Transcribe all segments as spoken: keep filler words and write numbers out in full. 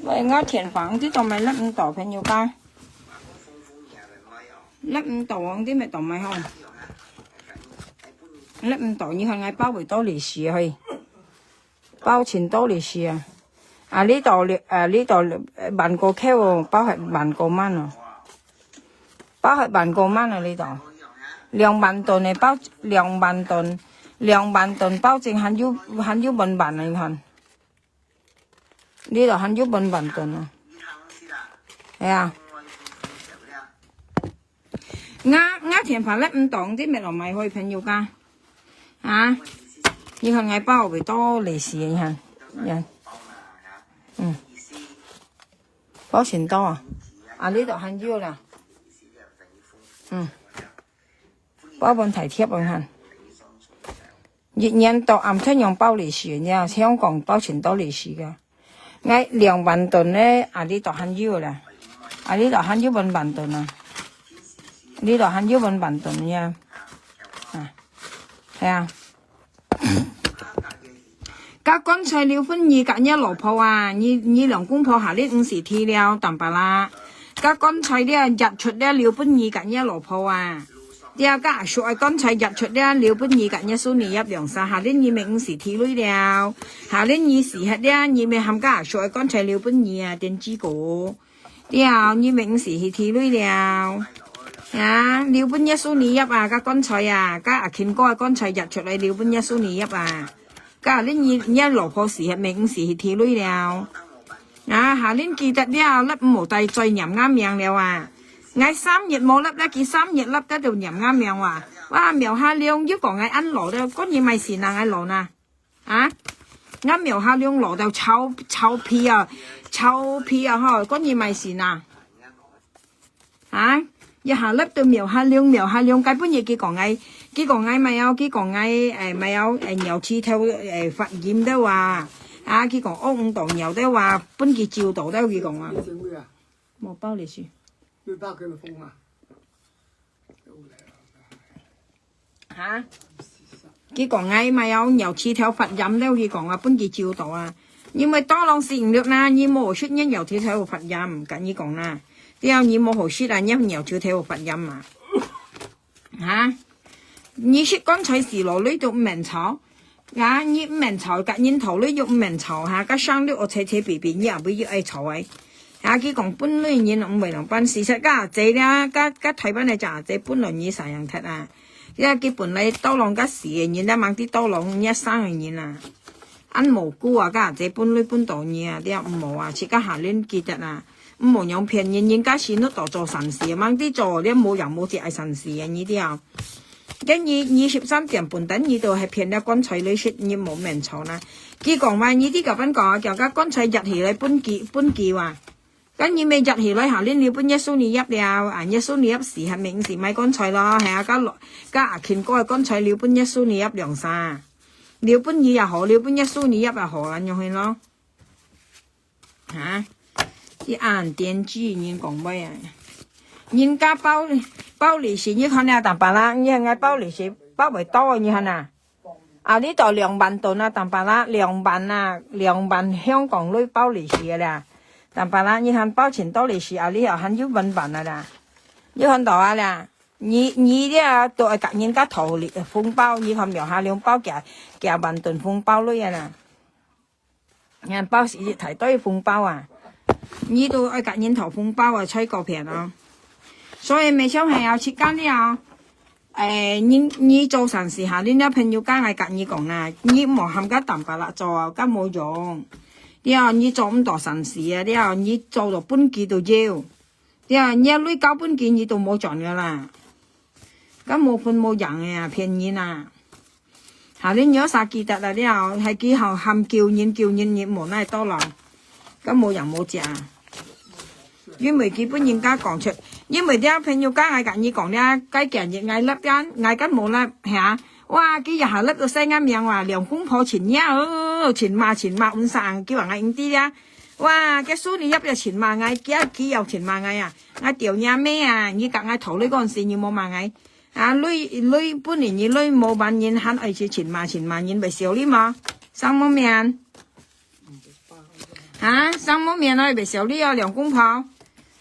喂，𠊎電話，這度買粒毋到，朋友家。粒毋到，往這邊度買吼。粒毋到，你看𠊎包會到利是嘿。包錢到利是啊。啊，這度，啊，這度，呃，萬個扣哦，包還萬個萬哦。包還萬個萬啊，這度。兩萬噸的包，兩萬噸，兩萬噸包證還有，還有滿萬啊，你看。 你就還有分板凳啊。係啊。𠊎，𠊎電話咧毋當，你咪落買去朋友家。啊？你看𠊎包會多利是，你看。你看。嗯。包錢多啊。啊，你就還有啦。嗯。包分大貼，你看。 一年到暗天樣包利是，你啊，香港包錢到利是个。𠊎兩萬噸咧，啊，你都還有啦，啊，你都還有分板凳啊，你都還有分板凳呀，啊，係啊。該棺材留分你佮若老婆啊，你，你兩公婆下日毋使提了，淡薄啦。該棺材咧，日出咧，留分你佮若老婆啊。 了，該阿叔个棺材入出了，留分你佮若孫女入涼晒，下輪你咪毋使提鐳了。下輪你死忒了，你咪喊該阿叔个棺材留分你啊，電子哥。了，你咪毋使去提鐳了。啊，留分若孫女入啊，該棺材啊，該阿勤哥个棺材入出來，留分若孫女入啊。該輪你，若老婆死忒，咪毋使去提鐳了。 啊，下輪記得了，你毋好再，再念𠊎名了啊！𠊎三日無入了，佢三日入得就念𠊎名哇！哇，廟下龍又講𠊎恁老了，該你買死哪𠊎老哪？啊？𠊎廟下龍老到臭，臭屁啊，臭屁啊吼，該你買死哪？ 啊，一下粒都廟下龍，廟下龍，該本日佢講𠊎，佢講𠊎買哦，佢講𠊎，誒，買哦，誒，鳥鼠頭，誒，發炎的哇。啊，佢講屙毋到尿的哇，分佢照到的，佢講啊。無包利是。哈？佢講𠊎買哦，鳥鼠頭發炎了，佢講啊，分佢照到啊。因為多浪食毋落啦，你無食，你鳥鼠頭發炎，佮你講啦。 了你無好食啊，你鳥鼠頭發炎嘛。哈？你食棺材死落鐳都毋免吵，啊，你毋免吵，佮人討鐳又毋免吵，哈，該生鐳哦，扯扯別別，你也毋會愛吵誒。啊，佢講分鐳人毋會兩般，事實該阿姊了，該，該台灣个隻阿姊分落你啥樣忒啊？了佢本來多浪該死个人，了吂知多浪你生个人啊。 恁無辜啊，該阿姊分鐳分到你啊，了毋好啊，自家下輪記得啊，毋好樣騙人，人家死落到做善事，吂知做了無樣無節个善事啊，你了。該你，你十三點半等你都係騙了棺材鐳食，你無免吵啦。佢講話，你知佮分講啊，叫該棺材入起來分佢，分佢啊。 該你乜入起來下輪留分若孫女入了，啊，若孫女入時還明時買棺材咯，係啊，該，該阿勤哥个棺材留分若孫女入涼晒，留分你也好，留分若孫女入也好，恁樣去咯。哈？你恁癲子，人講話啊！人家包，包利是，你看了淡薄啦，你看𠊎包利是，包袂到，你看啊！ 啊，你到兩萬噸啊，淡薄啦，兩萬啊，兩萬香港鐳包利是个啦。淡薄啦，你看包錢到利是啊，你還有分萬啊啦。你看到啊啦，你，你這都愛佮人家討利，紅包，你看廟下兩包幾，幾萬噸紅包鐳啊啦。你看包是太多紅包啊，你都愛佮人討紅包啊，吹狗片哦。所以咪想係啊，自家了。 誒，你，你做善事哈，你這朋友家𠊎佮你講啦，你莫喊該淡薄啦做，該無用。了，你做毋到善事啊，了，你做到分佢都要。了，你鐳交分佢，你都無賺个啦。該無分無贏个啊，騙人啊！下你有啥記得啊，了，係佢好喊救人，救人，你無奈到咯。該無贏無食啊！ 因為佢分人家講出，因為這朋友家𠊎佮你講了，該幾日𠊎立啊，𠊎敢無立，係啊？哇，佢一下立到細眼命哇，兩公婆親熱哦，親罵親罵，毋生，佢話𠊎毋知啊。哇，該孫女入了親罵𠊎，佢，佢又親罵𠊎啊，𠊎丟你咩啊？你佮𠊎討鐳嗰時，你無罵𠊎啊？鐳，鐳分人，你鐳無還人，還愛去親罵親罵，人會笑你嗎？生無命。啊，生無面哦，會燒你哦，兩公婆。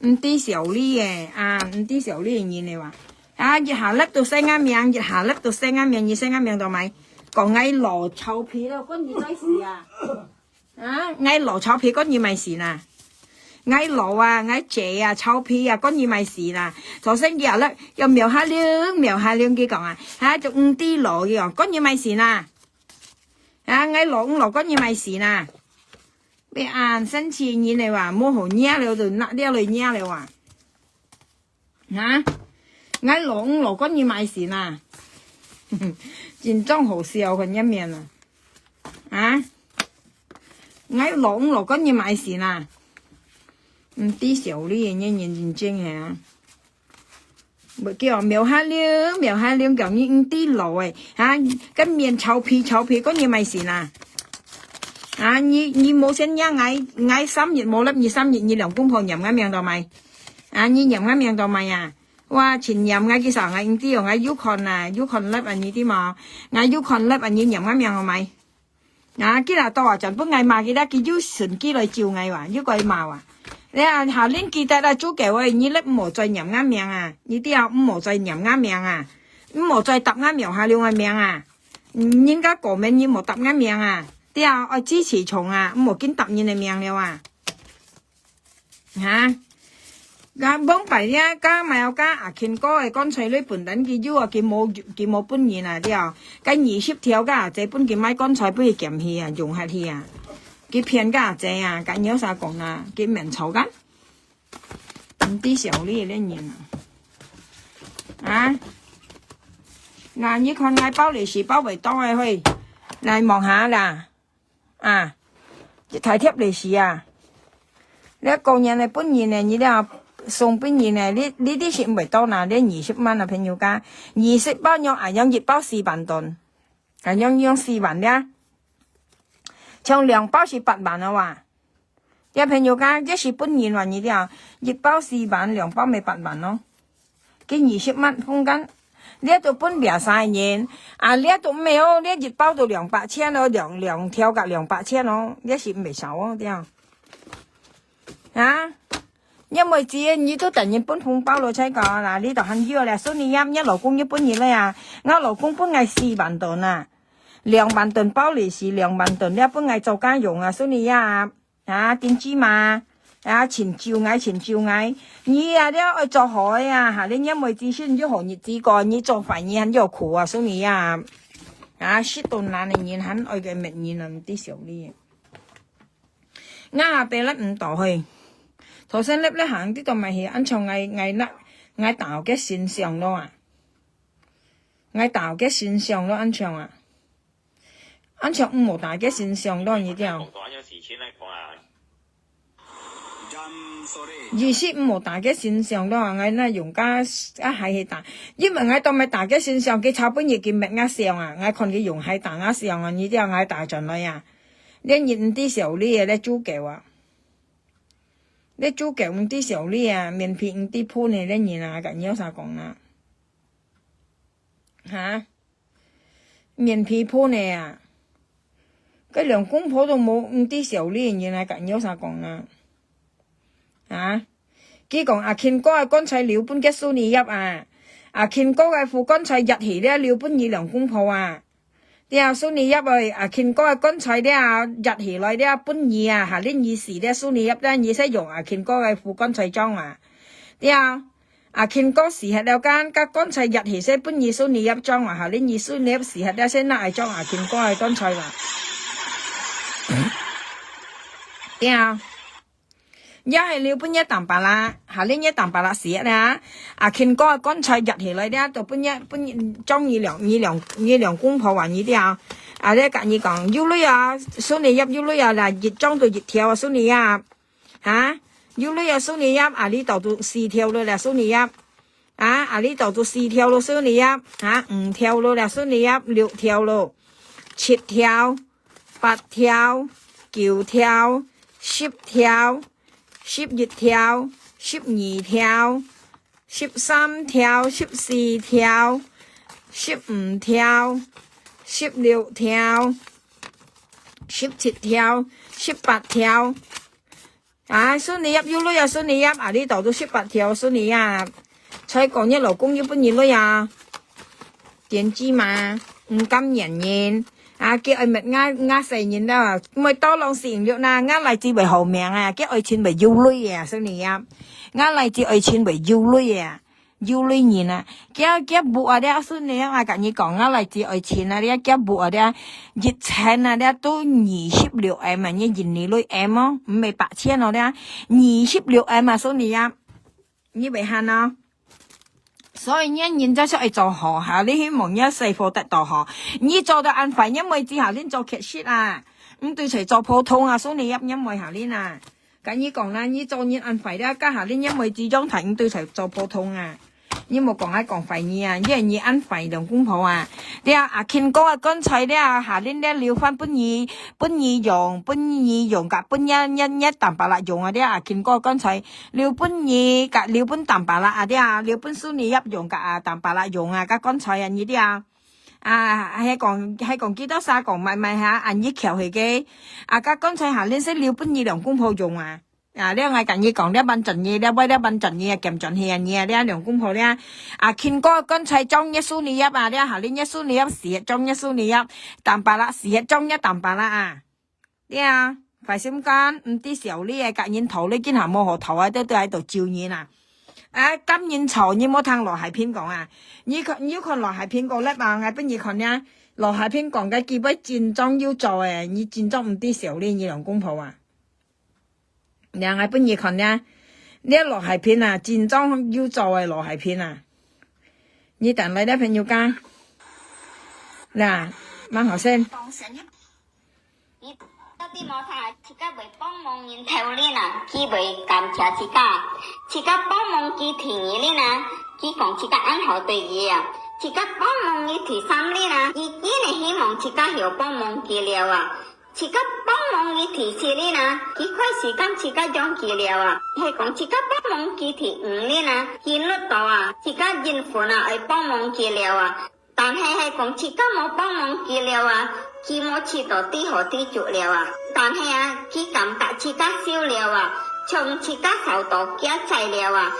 毋知燒你耶，啊，毋知燒你个人了哇。啊，一下粒都細个命，一下粒都細个命，你細个命到咩？講𠊎老臭皮了，管你再死啊！啊，𠊎老臭皮，管你麼个事啦！𠊎老啊，𠊎姐啊，臭皮啊，管你麼个事啦！早生日啊，要秒下令，秒下令，佢講啊，啊，就毋知老，佢講，管你麼个事啦！啊，𠊎老毋老，管你麼个事啦！ 別恁生氣人了哇，無好惹了，就拿了來惹了哇。啊，𠊎老毋老，管你麼个事啦！真正好笑，看這面啊！啊，𠊎老毋老，管你麼个事啦！毋知燒你个人認真係啊！ 無叫，秒下令，秒下令，叫你毋知老欸，啊，个面臭皮臭皮，管你麼个事啦！啊，你，你無先惹𠊎，𠊎三日無粒，你三日你兩公婆念𠊎名到咩？啊，你念𠊎名到咩啊？哇，盡念𠊎，佢想𠊎毋知哦，𠊎有看啊，有看粒啊，你知無？𠊎有看粒啊，你念𠊎名到咩？ 啊，佢那到啊，全部𠊎罵佢啦，佢又趁機來咒𠊎哇，又過罵哇。你啊，下輪記得啊，主教欸，你粒毋好再念𠊎名啊，你知啊，毋好再念𠊎名啊，毋好再答𠊎秒下令个名啊。人家過門你莫答𠊎名啊，知啊，愛支持從啊，毋好緊答人个名了啊。 哈？該往擺咧，該買有該阿慶哥个棺材咧分等佢有啊，佢無，佢無分人啊，對啊。該二十條該阿姐分佢買棺材，分佢撿去啊，用下去啊。佢騙該阿姐啊，該你有啥講啊？佢面臭个？毋知笑你个人啊！啊？那你看𠊎包利是包袂到个嘿，來望下啦。 啊，一大貼利是啊！你過年个分人呢，你了送分人呢，你，你，你係毋會到哪，你二十萬啊，朋友家，二十包肉啊，用一包四萬多，啊，用，用四萬了，像兩包係八萬啊哇！這朋友家，這係分人哇，你了，一包四萬，兩包咪八萬咯。 佢二十萬分間，這都分別儕人，啊，這都毋係哦，這一包都兩百千哦，兩，兩條个兩百千哦，這係毋會少哦，對啊。啊，你妹子，你都等人分紅包了才講啦，你都還有咧，送你呀，你老公又分你了呀，𠊎老公分𠊎四萬多啊，兩萬多包利是，兩萬多，這分𠊎做家用啊，送你呀。 啊，定知嘛？啊，請救𠊎，請救𠊎！你啊，了愛做好个啊，哈，你若妹子先有好日子過，你做壞人還有苦啊，所以啊，啊，食到爛个人還愛个滅人啊，毋知笑你。𠊎下背粒毋到去，頭先粒粒行，知道嘛係，恁像𠊎，𠊎那，𠊎打个身上咯啊，𠊎打个身上咯，恁像啊。 恁像毋好打个身上咯，你知無？意思毋好打个身上咯，𠊎那用家啊，還係打，因為𠊎當咪打个身上，佢差不多佢滅𠊎相啊，𠊎看佢用還打𠊎相啊，你知𠊎打轉來啊，連日毋知笑你个咧，主教啊，咧主教毋知笑你啊，面皮毋知噴个咧人啊，甲你有啥講啊？哈？ 面皮噴个啊！該兩公婆都無，毋知笑你，原來甲你有啥講啊？啊？佢講阿慶哥个棺材留分个蘇尼葉啊，阿慶哥个副棺材入去了，留分你兩公婆啊。了，蘇尼葉啊，阿慶哥个棺材了，入去來了，分你啊，下日你死了，蘇尼葉了，你使用阿慶哥个副棺材裝啊。了， 阿慶哥死忒了間，甲棺材入去先分你蘇尼葉裝啊，下日你蘇尼葉死忒了先拿來裝阿慶哥个棺材啦。對啊，也係留分你當巴拉，下日你當巴拉死忒了啊，阿慶哥个棺材入去來了，都分你，分你裝你兩，你兩，你兩公婆還你了。啊，你甲你講，有鐳啊，蘇尼葉有鐳啊，來，一裝都一條啊，蘇尼葉。 哈？有鐳啊，蘇尼葉，啊，你到都四條了啦，蘇尼葉。啊，啊，你到都四條了，蘇尼葉。啊，五條了啦，蘇尼葉，六條了，七條，八條，九條，十條，十一條，十二條， 十三條、十四條、十五條、十六條、十七條、十八條、啊，孫你入有鐳啊，孫你入啊，你度都十八條，孫你啊，才講你老公又分你鐳啊，點知嘛，毋甘願人，啊，叫愛滅𠊎，𠊎細人啦，毋會多浪性慾啦，𠊎來自會好命啊，叫愛情會有鐳啊，孫你入，𠊎來自愛情會有鐳啊。 有鐳人啊，佢，佢屋啊，這孫呢，𠊎甲你講，𠊎來自愛情啊，這佢屋啊，這一千啊，這都二十六M啊，你認你鐳M哦，毋係八千哦，這二十六M啊，孫呢啊，你會喊哦。所以你人就係愛做好哈，你希望你細伙得到好，你做到恁壞，你妹子下恁做缺失啊，毋對才做普通啊，孫呢入你妹下恁啊。 甲你講啦，你做人恁壞了，該下恁一妹子樣態，你對才做普通啊。你莫講愛講壞你啊，因為你恁壞兩公婆啊。了，阿慶哥个棺材了，下恁了留翻分你，分你用，分你用，甲分你，你，你淡白啦用啊，了，阿慶哥个棺材留分你，甲留分淡白啦啊，了，留分孫女也用，甲啊淡白啦用啊，甲棺材啊，你了。啊，還講，還講幾多啥講買賣哈，恁你翹去个，啊，甲棺材下恁先留分你兩公婆用啊。 啊，了，𠊎甲你講，了，萬轉你，了，尾了，萬轉你，啊，減轉去啊，你啊，了，兩公婆了，啊，慶哥棺材裝耶穌你入啊，了，下你耶穌你入，死裝耶穌你入，淡白啦，死裝耶淡白啦啊。了啊，壞心肝，毋知笑你个，甲人討你，今下無好討啊，都，都喺度咒人啊。啊，甘人吵，你莫聽羅海平講啊。你看，你有看羅海平講咧吧？𠊎分你看呀，羅海平講个基本真裝有做誒，你真裝毋知笑你，你兩公婆啊。 了，𠊎分你看了，這羅海平啊，真裝有做个羅海平啊。你等來了朋友家，啦，蠻好先。你到底無他，自家會幫忙人頭呢啊，佢會感謝自家，自家幫忙佢第二呢啊，佢講自家恁好對佢啊，自家幫忙佢第三呢啊，佢既然希望自家曉幫忙佢了啊。 自家幫忙佢第四呢啊，佢開始感自家用佢了啊，係講自家幫忙佢第五呢啊，佢恅到啊，自家應份啊，愛幫忙佢了啊。但係係講自家無幫忙佢了啊，佢無試到知好知足了啊。但係啊，佢感覺自家少了啊，像自家受到驚災了啊，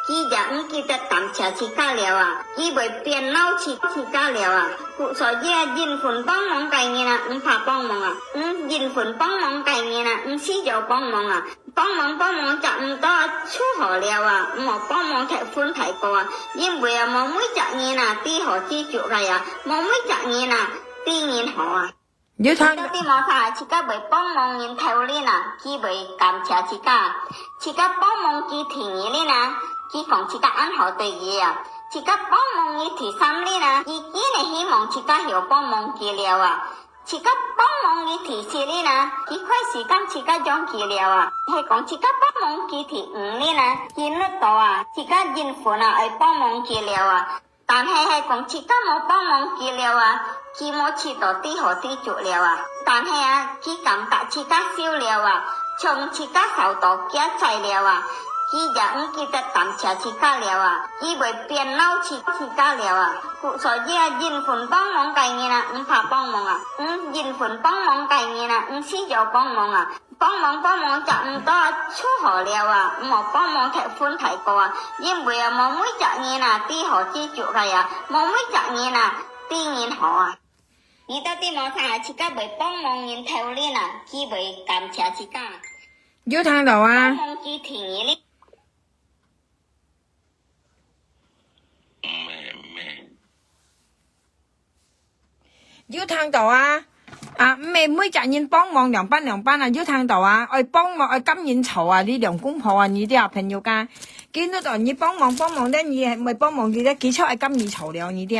佢也毋記得感謝自家了啊，佢會變老自自家了啊。故所以啊，應份幫忙个人啊，毋怕幫忙啊。 嗯，應份幫忙个人啊，毋需要幫忙啊。幫忙幫忙食毋多啊，就好了啊，毋好幫忙忒分忒過啊。因為啊，無每隻人啊，知好知足个啊，無每隻人啊，知人好啊。你聽，你到底無他，自家會幫忙人頭呢啊，佢會感謝自家。自家幫忙佢第二呢啊，佢講自家恁好對佢啊。自家幫忙佢第三呢啊，佢既然希望自家曉幫忙佢了啊。 自家幫忙佢第四呢啊，佢開始感自家用佢了啊，係講自家幫忙佢第五呢啊，佢恅到啊，自家應份啊，愛幫忙佢了啊。但係係講自家無幫忙佢了啊，佢無試到知好知足了啊。但係啊，佢感覺自家少了啊，像自家受到驚災了啊。 佢也毋記得感謝自家了啊，佢會變老自自家了啊。故所以啊，應份幫忙个人啊，毋怕幫忙啊。嗯，應份幫忙个人啊，毋需要幫忙啊。幫忙幫忙食毋多啊，就好了啊，毋好幫忙忒分忒過啊。因為啊，無每隻人啊，知好知足个啊，無每隻人啊，知人好啊。 你到底無聽啊？自家會幫忙人頭呢啊，佢會感謝自家。有聽到啊？幫忙佢第二呢。有聽到啊？啊，毋係每隻人幫忙兩半兩半啊，有聽到啊？愛幫忙，愛甘人吵啊，你兩公婆啊，你兜朋友家。今日哦，你幫忙幫忙咧，你毋會幫忙佢咧，佢就愛甘你吵了，你兜。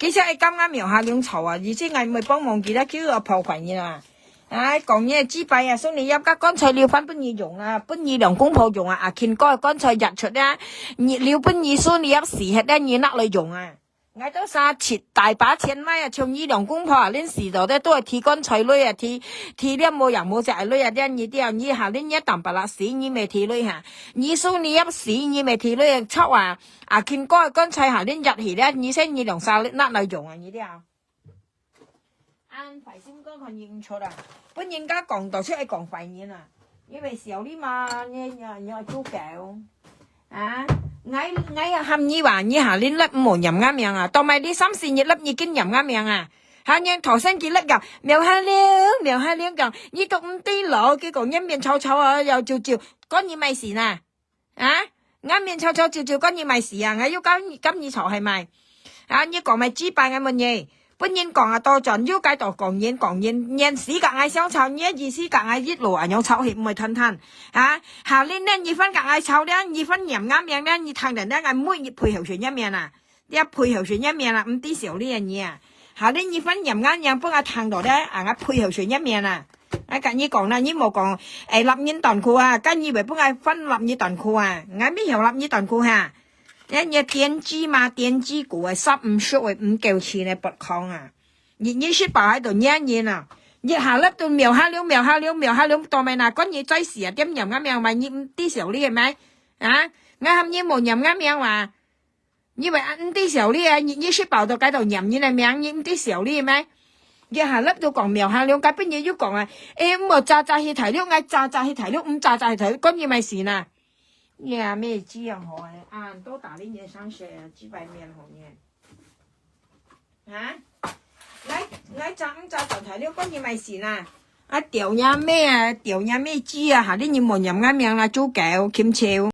其實會感覺廟下兩吵啊，而且𠊎毋會幫忙佢啦，佢又破壞你啦。唉，講你个祭拜啊，送你入甲棺材留翻分你用啊，分你兩公婆用啊，阿慶哥个棺材入出啊，你留分你孫你入死忒咧，你拿來用啊。𠊎兜啥七大把錢買啊，像你兩公婆啊，恁死到咧，都係提棺材鐳啊，提，提了無影無跡个鐳啊，恁你兜，你下恁你淡白啦死，你毋係提鐳哈，你孫你入死，你毋係提鐳啊，臭啊！阿慶哥个棺材下恁入去咧，你先你兩三粒拿來用啊，你兜。 恁壞心肝看你毋出啊！分人家講到出來講壞人啊！你會笑你嘛？你你你豬狗啊！𠊎𠊎也喊你話，你下輪立無念𠊎命啊？到埋你三四日立你緊念𠊎命啊？下年頭先佢立講，苗下了，苗下了講，你都毋對路，結果你面臭臭啊，又就就，關你麼事呐？啊？𠊎面臭臭就就，關你麼事啊？𠊎又跟你跟你吵係咪？啊？你講麼幾擺𠊎問你？ 分人講啊，倒轉又該到講人講人，人死甲𠊎相吵，你意思甲𠊎一路啊，樣吵去毋會斷斷啊？下輪呢，你分甲𠊎吵了，你分念𠊎命了，你聽等了，𠊎每日配合水一面啊，你配合水一面啊，毋知笑你啊你啊！下輪你分念𠊎命，分𠊎聽到了，啊，𠊎配合水一面啊！啊，甲你講啦，你莫講，哎，立人斷褲啊，甲你會分𠊎分立你斷褲啊，𠊎乜曉立你斷褲哈！你你電機嘛，電機股啊，十五十个五九千个八空啊！ 日日食飽還在念人啊！日下立都秒下了，秒下了，秒下了，到尾哪管你再死啊，點念𠊎命嘛，你毋知笑你係咪？啊？𠊎喊你無念𠊎命嘛？你會毋知笑你啊？日日食飽都該到念人个命，你毋知笑你係咪？日下立都講秒下了，該本日又講啊，誒，毋好早早去大陸，𠊎早早去大陸，毋早早去大陸，管你麼事呐？你啊，咩這樣好誒，啊，都打你年三十啊，幾百年好呢。 哈？𠊎𠊎早毋早轉台了，管你麼事呐？啊，掉你咩啊，掉你咩子啊，下你人無念𠊎命啦，豬狗，禽獸！